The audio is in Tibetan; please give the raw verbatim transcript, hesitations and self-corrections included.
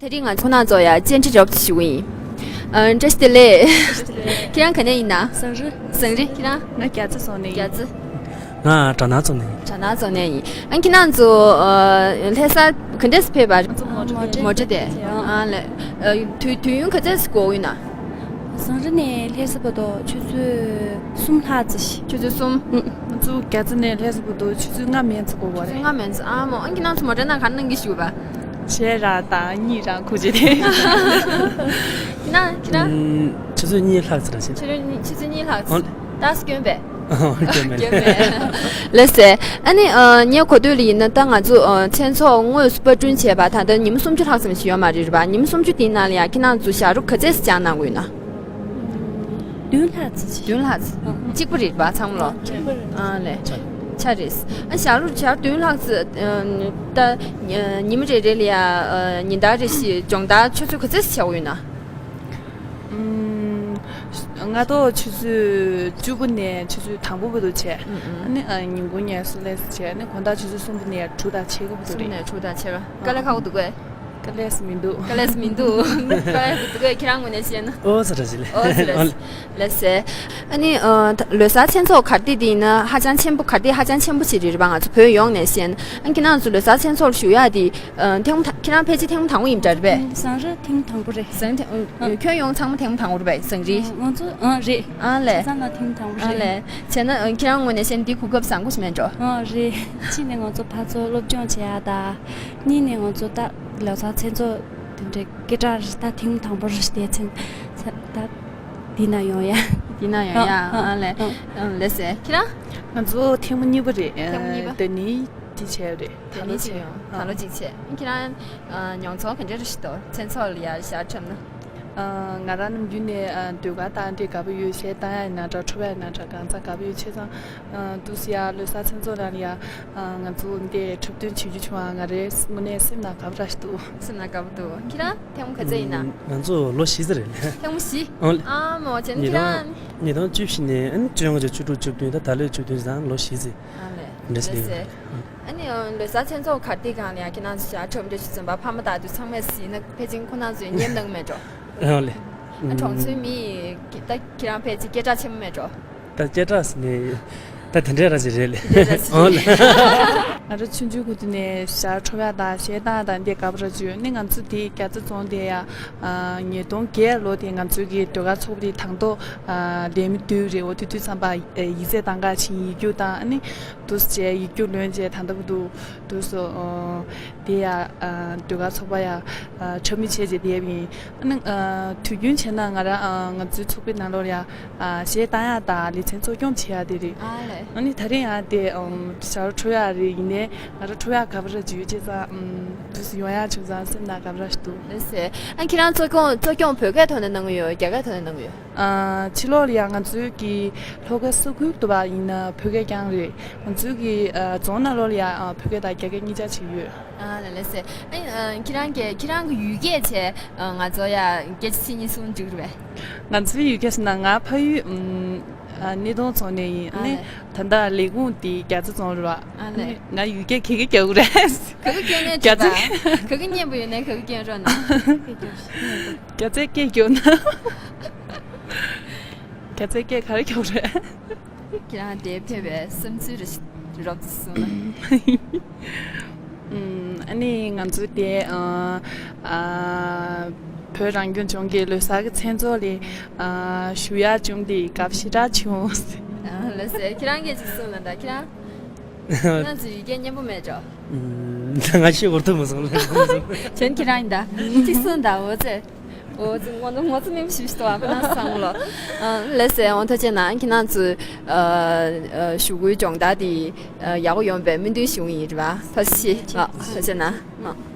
དེ་རིང་ང་ཚོ་ཁོང་རྣམ་ཚོ་ཡ་བཅར་འདྲི་རོགས་ཞུ་གི་ཡིན། ཨ། བཀྲ་ཤིས་བདེ་ལེགས། ཁྱེད་རང་ག་ནས་ཡིན་ན། ཟངས་རི། ཟངས་རི། ཁྱེད་རང་། ང་རྒྱ་ཚ་རྫོང་ནས་ཡིན། རྒྱ་ཚ། ང་གྲ་ནང་རྫོང་ནས་ཡིན། གྲ་ནང་རྫོང་ནས་ཡིན། ཨ། ཁྱེད་རྣམ་ཚོ། ཨ། ལྷ་ས་ག་འདྲས་སེ་ཕེབས་པ། མོ་ཊ། མོ་ཊ་དེ། ཨ་ལས། ཨ། དུས་དུས་ཡུན་ག་ཚོད་ཙམ་འགོར་ཡོད་ན། ཟངས་རི་ནས་ལྷ་ས་བར་དུ་ཆུ་ཚོད་གསུམ་ལྷག་ཙམ་ཞིག་ཆུ་ཚོད་གསུམ། ཨུ། ང་ཚོ་རྒྱ་ཚ་ནས་ལྷ་ས་བར་དུ་ཆུ་ཚོད་ལྔ་མན་ཙམ་འགོར་བ་རེད། ལྔ་མན་ཙམ། ཨ་མོ། ཨ། ཁྱེད་རྣམ་ཚོ་མོ་ཊའི་ནང་ག་རེ་གནང་གི་བཞུགས་པ། གཞས་རག་དང་གཉིད་རག་ཁུག་ཅིག་དེ། ཁྱེད་རང་། ཁྱེད་རང་། ཨུམ། ཆུ་ཚོད་གཉིས་ལྷག་ཙམ་རེད། ཆུ་ཚོད་གཉིས། ཆུ་ཚོད་གཉིས་ལྷག་ཙམ། ཨོ། ཏག་ཙམ་སྐྱོན་པས། ཨོ། སྐྱོན་མེད། སྐྱོན་མེད། ལགས་སེ། ཨ་ནི། ཨ། ངའི་གོ་ཐོས་ལ་ཡིན་ན། ད་ང་ཚོ། ཨ། མཚན་ཚོགས་དངོས་སུ་པར་སྐྲུན་བྱས་པ་ད་ལྟ་ཉི་མ་སུམ་ཅུ་ལྷག་ཙམ་ཞིག་ཡོད་མ་རེད། རེད་པ། ཉི་མ་སུམ་ཅུ་དེའི་ནང་ལ་ཡང་ཁྱེད་རྣམ་ཚོ་ཞབས་བྲོ་ག་ཚོད་ཙམ་སྦྱངས་གནང་དགོས་ཡོད་ན། བདུན་ལྷག་ཙམ་ཞིག་བདུན་ལྷག་ཙམ། ཨ། གཅིག་པ་རེད་པ། ཚང་མ་ལོ། གཅིག་པ་རེད། ཨ་ལས། ཆ་རེད། ཨ། ཞག་ལོ་ཞག་བདུན་ལྷག་ཙམ། ཨ། ད་ཉི་མ་རེ་རེ་ལ་ཡ། ཨ། ཉིན་ལྟར་རེ་བཞིན་སྦྱོང་བརྡར་ཆུ་ཚོད་ག་ཚོད་བྱེད་དགོས་ཡོད་ན། ཨུམ། སྔ་དྲོ་ཆུ་ཚོད་བཅུ་པ་ནས་ཆུ་ཚོད་དང་པོ་བར་དུ་བྱས། ཨུམ། ཨུམ། ཨ་ནི། ཨ། ཉིན་གུང་ངལ་གསོ་ལས་བྱས། ཨ་ནི་དགོང་དག་ཆུ་ཚོད་གསུམ་པ་ནས་དྲུག་དང་ཕྱེད་ཀ་བར་དུ་རེད། གསུམ་ནས་དྲུག་དང་ཕྱེད་ཀ། དཀའ་ལས་ཁག་པོ་འདུག་གས། དཀའ་ལས་མི་འདུག་དཀའ་ལས་མི་འདུག་དཀའ་ལས་འདུག་གས། ཁྱེད་རང་ངོས་ནས་བཤད་ན། ཨོ་ཙི་ར་ཅི་ལེ། ཨོ་ཙི་ལེ། ཨོ་ལེ། ལགས་སེ། ཨ་ནི། ཨ། ད་ལོ་གསར་མཚན་ཚོགས་གར་སྟེགས་འདི་ཡིན་ན་ཧ་ཅང་ཆེན་པོ། གར་སྟེགས་ཧ་ཅང་ཆེན་པོ་ཞིག་རེད་པ། ང་ཚོ་བོད་ཡོངས་ནས་བཤད་ན། ཨ། ཁྱེད་རང་ཚོ་ལོ་གསར་མཚན་ཚོགས་ལ་ཞུགས་ཡག་འདི། ཨ། ཐེངས་མ་ད། ཁྱེད་རང་ཕལ་ཆེར་ཐེངས་མ་དང་པོ་ཡིན་འདྲ་རེད་པས། ཨ། ཟངས་རི་ཐེངས་མ་དང་པོ་རེད། ཟངས་རི་ཐེངས། ཨ། ཁྱོན་ཡོངས་ཚང་མ་ཐེངས་མ་དང་པོ་རེད་པས། ཟངས་རི། ཨ། ང་ཚོ། ཨ། རེད། ཨ་ལས། ཆ་ཚང་ལ་ཐེངས་མ་དང་པོ་རེད། ཨ་ལས། བྱས་ན། ཨ། ཁྱེད་རང་ངོས་ནས་བཤད་ན་འདི་གོ་སྐབས་བཟང་པོ་ཞིག་མེད་འགྲོ། ཨ། རེད། གཅིག་ནས་ང་ཚོ་ཕར་ཚུར་སློབ་སྦྱོང་བྱེད་ཡག་དང་། གཉིས་ནས་ང་ཚོ་ད་ལོ་གསར་མཚན་ཚོགས་དེ་འདྲའི་སྐད་གྲགས་རེད། ད་ཐེངས་མ་དང་པོ་རེད། དེ་ཚེ་ད་འདི་ན་ཡོང་ཡ། འདི་ན་ཡོང་ཡ། ཨ། ཨ། ཨ་ལས། ཨ། ཨ། ལགས་སེ། ཁྱེད་རང་། ང་ཚོ་ཐེངས་མ་གཉིས་པ་རེད། ཐེངས་མ་གཉིས་པ། ད་ནི་འདི་བྱས་རེད། ད་ལོ་གཅིག་ཡོང་། ད་ལོ་གཅིག་བྱས། ཁྱེད་རང་། ཨ། མྱོང་ཚོར་ག་འདྲ་རེ་ཞིག་འདུག་མཚན་ཚོགས་ལ་ཡར་ཞལ་འཁྲབ་ན། ཨ། ང་རང་ནམ་རྒྱུན་ནས། ཨ། ཟློས་གར་བཏང་དེ་དགའ་པོ་ཡོད། གཞས་བཏང་ཡག་ཡིན་ན་འདྲ། འཁྲབ་ཡག་ཡིན་ན་འདྲ། གང་ཚང་དགའ་པོ་ཡོད། བྱས་ཙང་། ཨ། འདུག་སེ་ཡ་ལོ་གསར་མཚན་ཚོགས་ནང་ལ་ཡ། ཨ། ང་ཚོ་འདི་འཁྲབ་སྟོན་བྱེད་རྒྱུ་བྱུང་བ། ང་རའི་དངོས་གནས་སེམས་ནང་དགའ་པོ་ར་ཞིག་འདུག་སེམས་ནང་དགའ་པོ་འདུག་ཁྱེད་རང་ཐེངས་མ་ག་ཚོད་ཡིན་ན། ང་ཚོ་ལོ་བཞི་ཙམ་རེད། ཐེངས་མ་བཞི། ཨོ་ལེ། ཨ་མོ། བྱས་ན་ཉིས་ཁྱེད་སྟོང་། རང་། ཉིས་སྟོང་བཅུ་བཞི་ནས། ཨ་ནི་བཅོ་ལྔ་བཅུ་དྲུག་བཅུ་བདུན། ད་ད་ལོའི་བཅུ་བདུན་ཙམ། ལོ་བཞི་ཙམ། ཨ་ལས། འདྲ་ཞིག་ལས་ཡོད་རེད། ཨ་ནི། ཨ། ལོ་གསར་མཚན་ཚོགས་གར་སྟེགས་སྒང་ལ་ཡང་ཁྱེད་རང་ཚོ་ཞལ་འཁྲབ་འདྲ་ཞིག་འཛོམས་པ། ཕ་མ་དང་དུ་ཚང་མས་གཟིགས་ན། ཕལ་ཆེར་ཁོང་རྣམ་ཚོས་ཉན་གནང་མེད་འགྲོ། ཨོ་ལེ། ཨ། གྲོང་ཚོའི་མི་ད་ཁྱེད་རང་ཕལ་ཆེར་སྐད་གྲགས་ཆེན་པོ་མེད་འགྲོ། ད་སྐད་གྲགས་ཟེར་ནས་ད་དེ་འདྲའི་ར་ཅིག་རེད་ལེ། དེ་འདྲ་ཅིག་ཨོ་ལེ། ང་རང་ཆུང་ཆུང་གི་དུས་ནས་ཞལ་འཁྲབ་ཡག་དང་གཞས་བཏང་ཡག་དང་འདི་དགའ་པོ་ར་ཅིག་ཡོད། ནི་ང་ཚོ་དེ་རྒྱ་ཚ་རྫོང་དེ་ཡ། ཨ། ཉིས་སྟོང་བརྒྱད་ལོ་དེ་ང་ཚོའི་གི་ཟློས་གར་ཚོགས་པ་དེ་དང་ཐོག་ཨ། ལས་མི་བསྡུ་རེད། འོ་དེ་དུས་ཙམ་པ། ཨ། ཡིག་ཚད་གཏང་ག་ཕྱིན། ཡིག་རྒྱུགས་བཏང་། ཨ་ནི་འདུག་སེ་བྱས་ཡིག་རྒྱུགས་ལོན་བྱས། ད་ལྟ་བར་དུ་འདུག་སེ། ཨ། དེ་ཡ། ཨ། ཟློས་གར་ཚོགས་པ་ཡ། ཨ། འཁྲབ་མི་བྱས་བྱས་བསྡད་པ་ཡིན། ཨ་ནི། ཨ། དུས་རྒྱུན་བྱས་ན་ང་རང་། ཨ། ང་ཚོའི་ཚོགས་པའི་ནང་ལོགས་ལ་ཡ། ཨ། གཞས་བཏང་ཡག་དང་ལེ་ཚན་གཙོ་སྐྱོང་བྱེད་ཡག་དེ་རེད། ཨ་ལས། ཨ་ནི་ད་རེས་ཡང་དེ། ཨམ། ཞལ་འཁྲབ་ཡག་རེད། ཡིན་ནའི་ང་རང་འཁྲབ་ཡག་དགའ་པོ་ར་ཅིག་ཡོད། བྱས་ཙང་། ཨམ། འདུག་སེ་ཡོང་ཡག་བྱུང་ཙང་སེམས་ནང་དགའ་པོ་ར་ཞིག་འདུག་ལགས་སེ། ཨ། ཁྱེད་རང་གཙོ་སྐྱོང་། གཙོ་སྐྱོང་བོད་སྐད་ཐོག་ནས་གནང་གི་ཡོད། རྒྱ་སྐད་ཐོག་ནས་གནང་གི་ཡོད། ཨ། ཕྱི་ལོགས་ལ་ཡང་ང་ཚོའི་གི་ལྷོ་ཁ་ས་ཁུལ་དུ་བ་ཡིན་ན་བོད་སྐད་རྐྱང་རེད། ང་ཚོའི་གི། ཨ། རྫོང་ནང་ལོགས་ལ་ཡང་། ཨ། བོད་སྐད་དང་རྒྱ་སྐད་གཉིས་ཆ་ཅིག་ཡོད། ཨ་ལ་ལགས་སེ། ཨ། ཨ། ཁྱེད་རང་གི། ཁྱེད་རང་གི་ཡུལ་སྐད་བྱས། ཨ། ང་ཚོ་ཡ་སྐད་ཆ་གཅིག་གཉིས་གསུང་འགྲིག་རེད་པས། ང་ཚོའི་ཡུལ་སྐད་ཟེར་ན། ང་ཕ་ཡུལ། ཨམ། ཨ། སྣེ་གདོང་རྫོང་ནས་ཡིན། ཨ་ནི། ཨ་ལས། ད་ལྟ་ལས་ཁུངས་དེ་རྒྱ་ཚ་རྫོང་རེད་པ། ཨ་ལས། ང་ཡུལ་སྐད་ག་གི་རྒྱག་གི་རེད། ག་གི་སྐྱོན་ནས། རྒྱ་ཚ། ག་གི་སྙན་པོ་ཡོད་ནའི་ག་གི་སྐྱོན་རོགས་གནང་། རྒྱ་ཚའི་སྐད་རྒྱོབ་ན། རྒྱ་ཚའི་སྐད་ག་རེ་རྒྱོབ་རེད། ཁྱེད་རང་དེ་ཕེབས་པའི་བསམ་ཚུལ་རེ་རོབ་ཙམ་གསུངས་ན། ཨམ། ཨ་ནི་ང་ཚོ་དེ། ཨ། ཨ། བོད་རང་སྐྱོང་ལྗོངས་ཀྱི་ལོ་གསར་གྱི་མཚན་ཚོགས་ལ། ཨ། ཞུགས་ཡག་བྱུང་སྟེ་དགའ་པོ་ཞེ་དྲག་བྱུང་། ཨ་ལགས་སེ། ཁྱེད་རང་གིས་ཅིག་གསུངས་ན་ད། ཁྱེད་རང་། ང་ཚོ་ཡི་གེ་སྙན་པོ་མེད་འགྲོ། ཨམ། ད་ང་ཤེས་བོར་ཐུབ་མ་སོང་ལ། གཞན་ཁྱེད་རང་ཡིན་ད། ཅིག་གསུངས་ད། འོ་ཙེ། འོ་ཙེ། ངོ་ཚ་ངོ་ཚ་མེད་པ་ཞིག་ཞིག་འདུག་ཨ། ཁོ་ན་སང་ལོ། ཨ། ལགས་སེ། འོ་ཐུགས་རྗེ་གནང་། ཁྱེད་རང་ཚོ། ཨ། ཨ། ཞུ་སྐུལ་སྦྱོང་བརྡར་དེ། ཨ། ཡག་པོ་ཡོང་བའི་སྨོན་འདུན་ཞུ་གི་ཡིན་རེད་པ། ཐུགས་རྗེ་ཆེ། ཨ། ཐུགས་རྗེ་གནང་། ཨ།